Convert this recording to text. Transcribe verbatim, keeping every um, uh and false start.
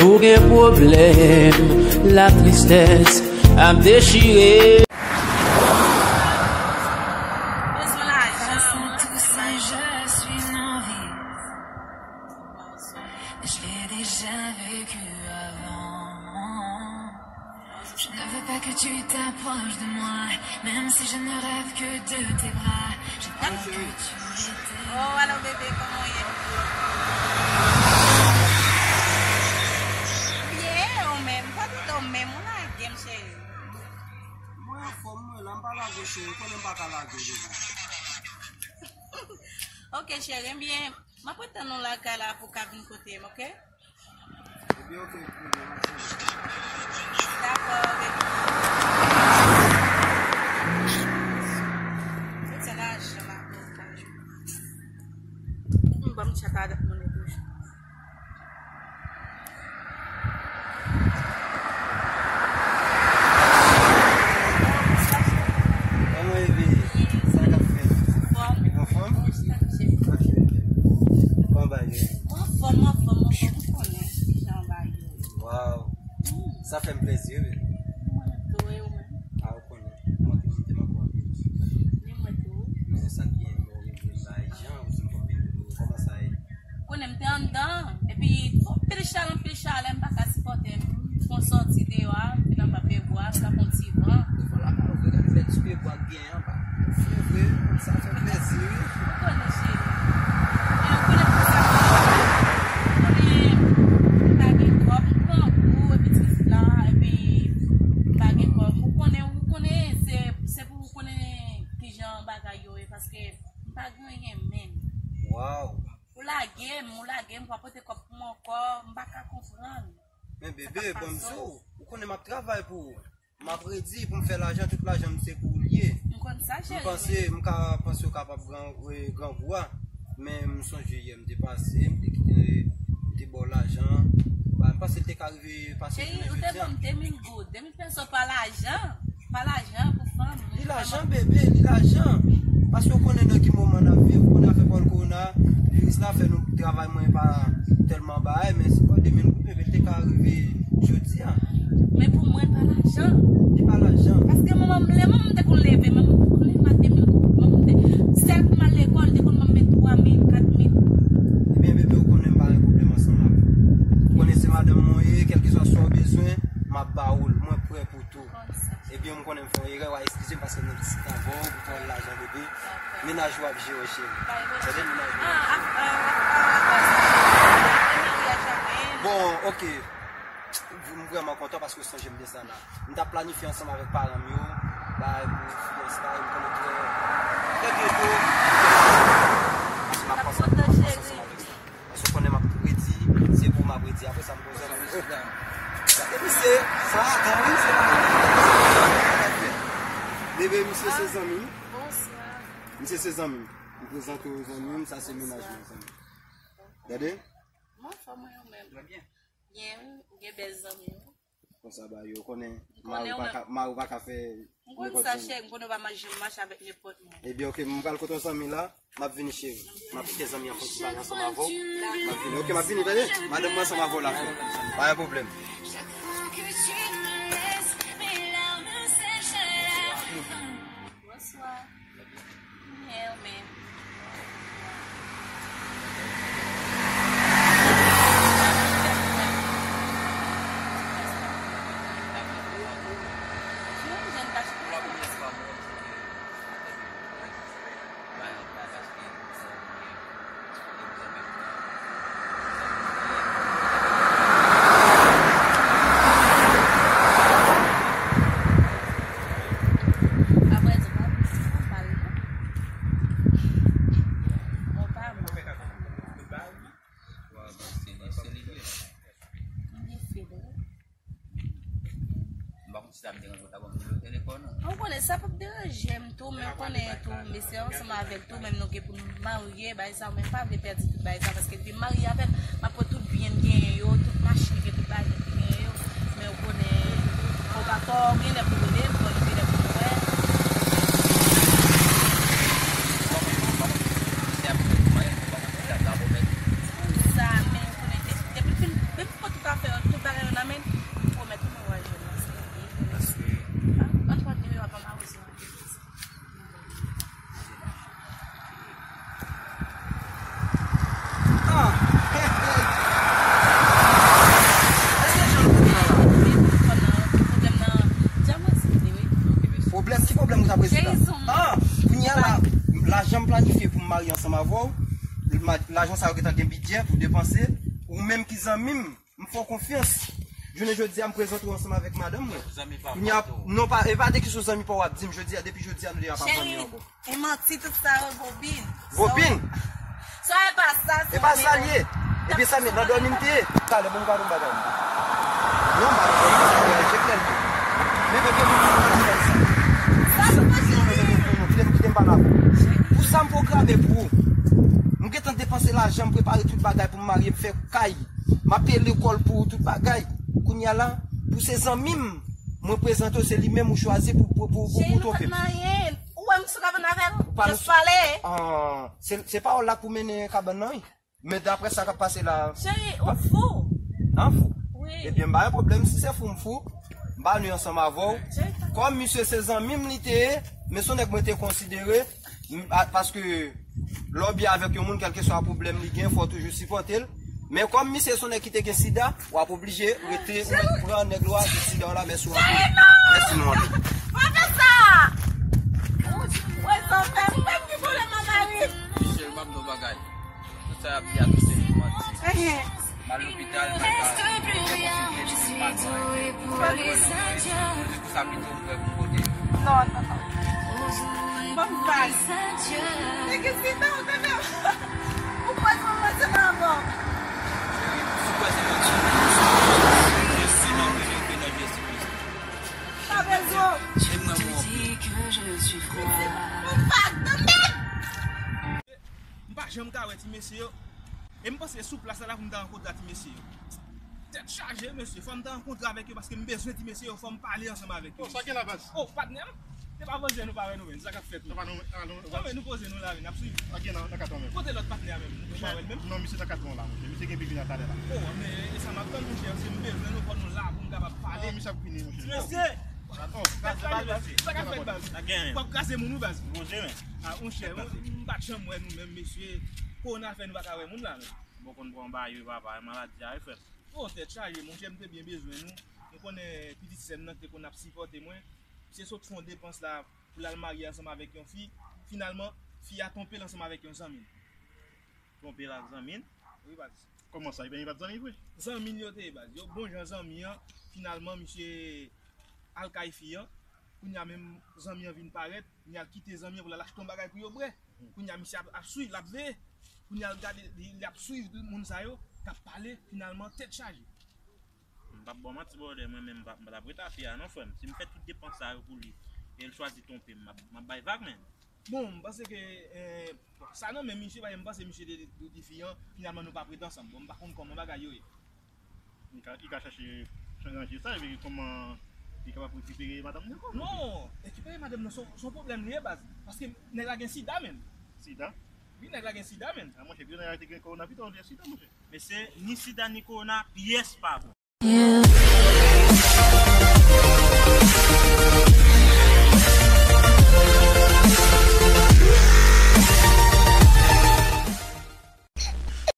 Ou gen pwoblèm, latristès ap dechire. Bezwen lajan, mwen bezwen lajan. Je l'ai déjà vécu avant. Je ne veux pas que tu t'approches de moi, même si je ne rêve que de tes bras. Je crois que tu étais. Oh, alo bebe, kòman w ye? Byen, ou menm? Pa tande w menm, ou lage m, cheri. Mwen anfòm, mwen la, m pa lage w, cheri, ou konnen m pa ka lage w, bebe. Ok, cheri, byen. M ap ret tann ou lakay la pou w ka vin kote m, ok? Ebyen, ok, ebyen, m ap tann. Dakò, baby. Fè sa la, jan m ap fè. M ban m tchata avèk moun yo toujou. Kòman e, bebe? Sa k ap fèt? Anfòm? Anfòm? Ok, bebe. Kòman bagay yo? Anfòm, anfòm, anfòm. Ou konnen kijan bagay yo ye. Waw. Sa fè m plezi, wi. Mwen tou, e ou menm? A, ou konnen. Mwen tou, m te manke w anpil. Ni mwen tou. Men sa k gen, mwen rive bay jan, ou di m konbyen de ou, kòman sa ye? Konnen m te anndan, epi anpil chalè, anpil chalè, m pa ka sipòte. M fè yon sòti deyò a, m vin anba pye bwa, m frape yon ti van. Devan lakay ou vre, gade bèl ti pye bwa k gen anba. Se vre, sa fè plezi, wi. Ou konnen, cheri. Men ou konnen pou sa, ou konnen m pa gen kòb, m grangou, epi ti fi la, epi m pa gen kòb. Ou konnen, ou konnen, se, se pou ou konnen kijan bagay yo ye, paske m pa gen anyen menm. Waw. Ou lage m, ou lage m, ou pa pote kòb pou mwen ankò, m pa ka konprann. Men bebe, ban m di w, ou konnen m ap travay pou ou. M ap redi pou m fè lajan, tout lajan m se pou ou l ye. M konn sa, cheri. M panse, m ka panse ou kapab gran, e, grangou a. Men m sonje yè m te pase, m te kite, m te ba w lajan. Ba, m panse l te ka rive pase jounen jodi a. Cheri, ou te ban m de mil goud. De mil pèso pa lajan. Pa lajan pou fanmi. Li lajan, bebe, li lajan. Paske ou konnen nan ki moman n ap viv, ou konnen afè pawòl kowona, viris la fè nou travay mwen pa tèlman bagay, men si pa de mil goud, bebe, te ka rive jodi a. Men pou mwen, pa lajan. Li pa lajan. Paske manman m, lè manman m te konn leve, manman m te konn leve ak de mil goud. Manman m te, sèl pou m al lekòl, li te konn ban m men twa mil, kat mil. Ebyen, bebe, ou konnen m pa gen pwoblèm ansanm avè w. Ou konnen se madanm mwen ye, kèlkeswa sa w bezwen, m ap ba ou l. Mwen prè pou tou. Ebyen, m konnen m fè yon erè, w a eskize m paske m nan diskite avè w, pou pran lajan bebe. Mennaj ou ap jere, cheri. Tande, mennaj ou. Bon, ok. M vrèman kontan paske w sonje m de sa la. M t ap planifye ansanm avèk paran m yo, bay pou fiyansay, m konnen trè, trè byento. Paske m ap panse, m ap panse ansanm avèk sa. Paske w konnen m ap redi, se pou m ap redi. Apre sa, m konn zanmi. Gade misye, sa adan, wi, se pa bebe, misye se zanmi m. Misye se zanmi m. M prezante w zanmi m, sa se mennaj mwen, zanmi m. Gade. Mwen fò mwen yo menm. Byen, wi, ou gen bèl zanmi, wi. Konsa ba yo konnen mari pa ka, mari pa ka fè nenpòt jan. M konn sa, cheri, m konnen w pa janm mache avèk nenpòt moun. Ebyen, ok, m pral kote yon zanmi la, m ap vini, cheri. M ap kite zanmi an fè yon ti bagay ansanm avè w. M ap vini, ok, m ap vini, tande? Madanm mwen ansanm avè w la, frè. Pa gen pwoblèm. Bonswa. Byen, ou menm? Apre di, bon, bon, pale non. Bon, pa mwen. M gen fil, wi. M pa konn si sa ap deranje w ta ban m nimewo telefòn ou. Ou konnen sa p ap deranje m tou, men ou konnen tou, mesye ansanm avè l tou, menm nou gen pou n marye, bagay sa, ou menm pa vle pèdi tout bagay sa, paske depi m marye avè l, m ap pran tout byen m genyen yo, tout machin m gen, tout bagay m genyen yo, men ou konnen, fò w pa, fò w gen lè pou w rele m, fò w gen lè pou w wè. Sa, men ou konnen, depi, depi m fin, depi m pran tout afè yo, Èske jan nou konn nan la? Pwoblèm nan, pwoblèm nan, jan mwen eksplike, wi. Pwoblèm? Ki pwoblèm ou t ap rezoud la? Gerizon. Ah, kounye a la, lajan m planifye pou m marye ansanm avè w, ma- lajan sa yo gentan gen bidjè pou depanse, ou menm ki zanmi m, m fè w konfyans. Jounen jodi a, m prezante w ansanm avèk madanm mwen. Zanmi pa w. Kounye a, non, pa, e pa de kesyon zanmi pa w ap di m jodi a, depi jodi a, nou deja pa zanmi ankò. E manti tout sa yo, Bobin. Bobin? Sa e pa sa, e pa sa l ye. Epi sa, men nan dòmi m te ye. Talè, bon, m ka di w bagay. Non, m pa nan dòmi, se yon jèt lè l ye. Men, men, men, men, men, men, sa. Sa nou pa jere. Kite m pale avè w. Pou sa m pwograme pou ou. M gentan depanse lajan, m prepare tout bagay pou m marye, m fè kay. M ap peye lekòl pou ou, tout bagay. Kounye a la, pou se zanmi m, mwen prezante w, se li menm ou chwazi pou, pou, pou, pou, pou twonpe m. Ou wè m sou kabann avè l? Just pale. Ah, se, se pawòl la k pou mennen kabann nan, wi. Men daprè sa k ap pase la. Cheri, ou fou. An fou? Wi. Ebyen, m pa gen pwoblèm si se fou m fou. M pa ni ansanm avè w. Cheri, pa. Kòm misye se zanmi m li te ye, men se yon nèg mwen te konsidere, m, a, paske lè w byen avèk yon moun, kèlkeswa pwoblèm li gen, fò w toujou sipòte l. Men kòm misye se yon nèg ki te gen sida, w ap oblije rete, ou mèt pran nèg la, sida w la, mèsi w anpil. Mèsi nou anpil. Pa fè sa! Wè sa w fè, ou menm ki pwoblèm an mari. Michel, m ap di w bagay. Tout sa y ap di a, tout se manti. M al lopital, m al ba, m te konsilte, m al ba, m al ba, m al ba. Se pou sa m di w m prè pou m pote yo. Non, non, non. Ban m bal. Nèg isi nan, ou tande? Ou kwè se manti m ap ba w? Cheri, si w kwè se manti, se nan mwen ke nan Jezi Kris. Pa bezwen. Cheri, mwen mwen. Ou pa tande? M pa janm ka wè ti mesye yo. E m panse sou plas la, la pou m ta rankontre a ti mesye yo. Tèt chaje, mesye. Fò m ta rankontre avèk yo paske m bezwen ti mesye yo. Fò m pale ansanm avèk yo. Oh, sa gen la, baz? Oh, patnè m. Se pa vanje nou pa wè nou menm. Sa k ap fèt, non? Non, men nou poze nou la, wi, n ap swiv. Sa gen nan, nan katran menm. Kote lòt patnè a menm? Nou pa wè l menm? Non, misye nan katran la, monchè. Misye gen byen vini a talè la. Oh, men e sa m ap tann, monchè. Se m bezwen nou, fò nou la pou n kapab pale. Oh, misye ap vini, monchè. Ti mesye! Oh, tèt chaje, baz. Sa k ap fèt, baz? W ap kraze moun, wi, baz. Poze, men. Ah, monchè, m pa t janm wè nou menm, mesye. Kowona fè nou pa ka wè moun la, men. Bon, konn pran bay, wi, papa, maladi a, wi, frè m. Oh, tèt chaje, monchè, m te byen bezwen nou. Nou konnen pitit sè m nan ki te konn ap sipòte mwen. Misye sot fè yon depans la pou l al marye ansanm avèk yon fi. Finalman, fi a twonpe l ansanm avèk yon zanmi l. Twonpe l ak zanmi l? Wi, baz. Kòman sa? Ebyen, li pa t zanmi vre? Zanmi l yo te ye, baz. Yo bon jan zanmi an. Finalman, misye al kay fi an. Kounye a menm zanmi an vin parèt, li al kite zanmi an pou l al achte yon bagay pou yo bwè. Kounye a misye ap, ap swiv, l ap veye. Kounye a l gade, li, li ap swiv tout moun sa yo k ap pale, finalman, tèt chaje. M p ap ba w manti, brother, mwen menm m p ap, m p ap ret a fi a non, frè m. Si m fè tout depans sa yo pou li, e l chwazi twonpe m, m ap, m ap bay vag, men. Bon, m panse ke, eh, bon, sa nan men misye, paske m panse misye te, te, te di fi an, finalman nou p ap ret ansanm. Bon, m pa konn kòman bagay yo ye. Li ka, li ka chache ranje sa, epi kòman li kapab rekipere madanm li ankò, monchè? Non, rekipere madanm nan, se yon, se yon pwoblèm li ye, baz. Paske nèg la gen sida, menm. Sida? Wi, nèg la gen sida, menm. A, monchè, pi nèg la te gen kòwona, pito li gen sida, monchè. Mesye, ni sida, ni kòwona, pyès pa bon.